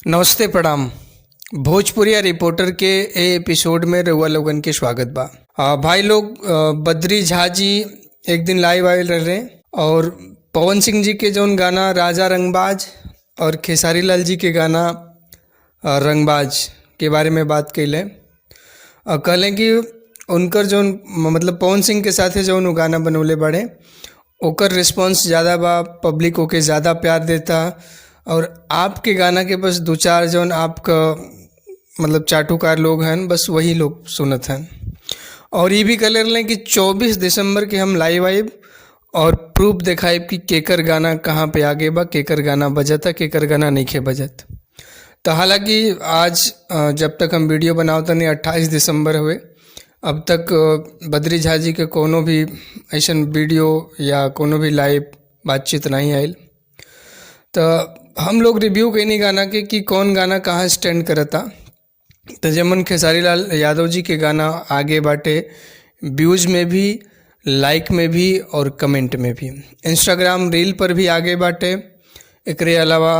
नमस्ते, प्रणाम। भोजपुरिया रिपोर्टर के ए एपिसोड में रउआ लोगन के स्वागत बा। भाई लोग, बद्री झा जी एक दिन लाइव आयल रहे और पवन सिंह जी के जौन गाना राजा रंगबाज और खेसारी लाल जी के गाना रंगबाज के बारे में बात कैले। कहलें कि उनकर जौन मतलब पवन सिंह के साथे जौन उ गाना बनौले बाड़े, ओकर रिस्पांस ज़्यादा बा, पब्लिक ओके ज़्यादा प्यार देता और आपके गाना के बस दो चार जौन आपका मतलब चाटुकार लोग हैं, बस वही लोग सुनत हैं। और ये भी कहले रहले कि 24 दिसंबर के हम लाइव आइब और प्रूफ देखाइब कि केकर गाना कहाँ पे आगे बा, केकर गाना बजता, केकर गाना नइखे बजत। तो हालांकि आज जब तक हम वीडियो बनावतनी 28 दिसंबर हुए, अब तक बद्री झा जी के कोनो भी ऐसन वीडियो या कोनो भी लाइव बातचीत नहीं आयल। तो हम लोग रिव्यू कैनी गाना के कि कौन गाना कहाँ स्टैंड करता। तो जमन खेसारी लाल यादव जी के गाना आगे बाटे, व्यूज़ में भी, लाइक में भी और कमेंट में भी। इंस्टाग्राम रील पर भी आगे बाटे। एकरे अलावा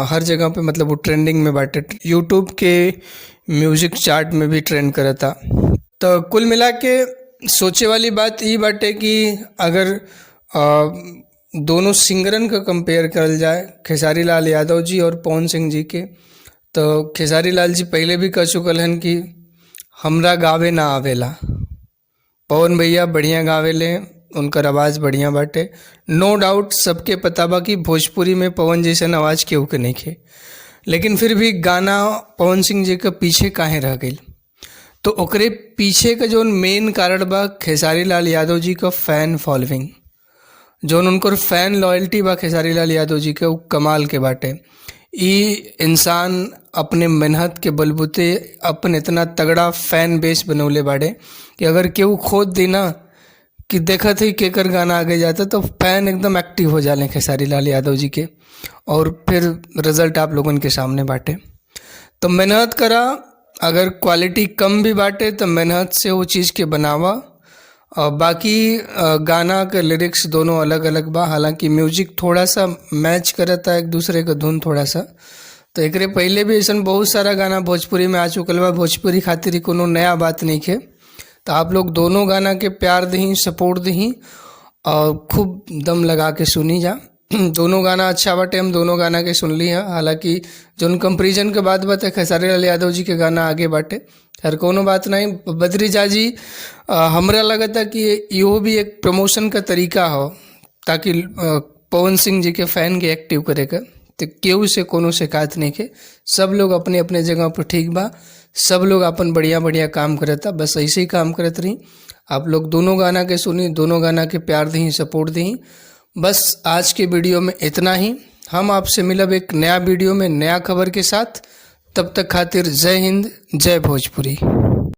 हर जगह पे मतलब वो ट्रेंडिंग में बाटे। यूट्यूब के म्यूज़िक चार्ट में भी ट्रेंड करता। तो कुल मिला के सोचे वाली बात ई बाटे कि अगर दोनों सिंगरन का कंपेयर करल जाए, खेसारी लाल यादव जी और पवन सिंह जी के, तो खेसारी लाल जी पहले भी कह चुकल हन कि हमरा गावे ना आवेला, पवन भैया बढ़िया गावेले, उनकर आवाज़ बढ़िया बाटे। नो डाउट, सबके पता बा कि भोजपुरी में पवन जैसन आवाज़ केहू के नइखे, लेकिन फिर भी गाना पवन सिंह जी के पीछे काहे रह गई? तो ओकरे पीछे का जौन मेन कारण बा, खेसारी लाल यादव जी का फैन फॉलोइंग, जौन उनकर फैन लॉयल्टी बा खेसारी लाल यादव जी के, उ कमाल के बाटे। ई इंसान अपने मेहनत के बलबूते अपन इतना तगड़ा फैन बेस बनौले बाड़े कि अगर केहू खोद दी ना कि देखत ही केकर गाना आगे जाता, तो फैन एकदम एक्टिव हो जाले खेसारी लाल यादव जी के और फिर रिजल्ट आप लोगन के सामने बाटे। तो मेहनत करा, अगर क्वालिटी कम भी बाटे तो मेहनत से वो चीज़ के बनावा। और बाकी गाना के लिरिक्स दोनों अलग अलग बा, हालांकि म्यूजिक थोड़ा सा मैच करता एक दूसरे का धुन थोड़ा सा। तो एकरे पहले भी ऐसा बहुत सारा गाना भोजपुरी में आ चुकल बा। भोजपुरी खातिर कोनो नया बात नहीं है। तो आप लोग दोनों गाना के प्यार दही, सपोर्ट दही और खूब दम लगा के सुनी जा। दोनों गाना अच्छा बाटे, हम दोनों गाना के सुन ली हैं। हालांकि जौन कंपेरिजन के बात बाटे, खेसारी लाल यादव जी के गाना आगे बाटे। खैर, कोनो बात नहीं। बद्री झा जी, हमरा लगता कि इहो भी एक प्रमोशन का तरीका हो ताकि पवन सिंह जी के फैन के एक्टिव करे के। तो केहू से कोनो शिकायत नहीं के, सब लोग अपने अपने जगह पर ठीक बा, सब लोग अपन बढ़िया बढ़िया काम करता। बस ऐसे ही काम करत रही। आप लोग दोनों गाना के सुनी, दोनों गाना के प्यार दही, सपोर्ट दही। बस आज के वीडियो में इतना ही। हम आपसे मिलब एक नया वीडियो में नया खबर के साथ। तब तक खातिर जय हिंद, जय भोजपुरी।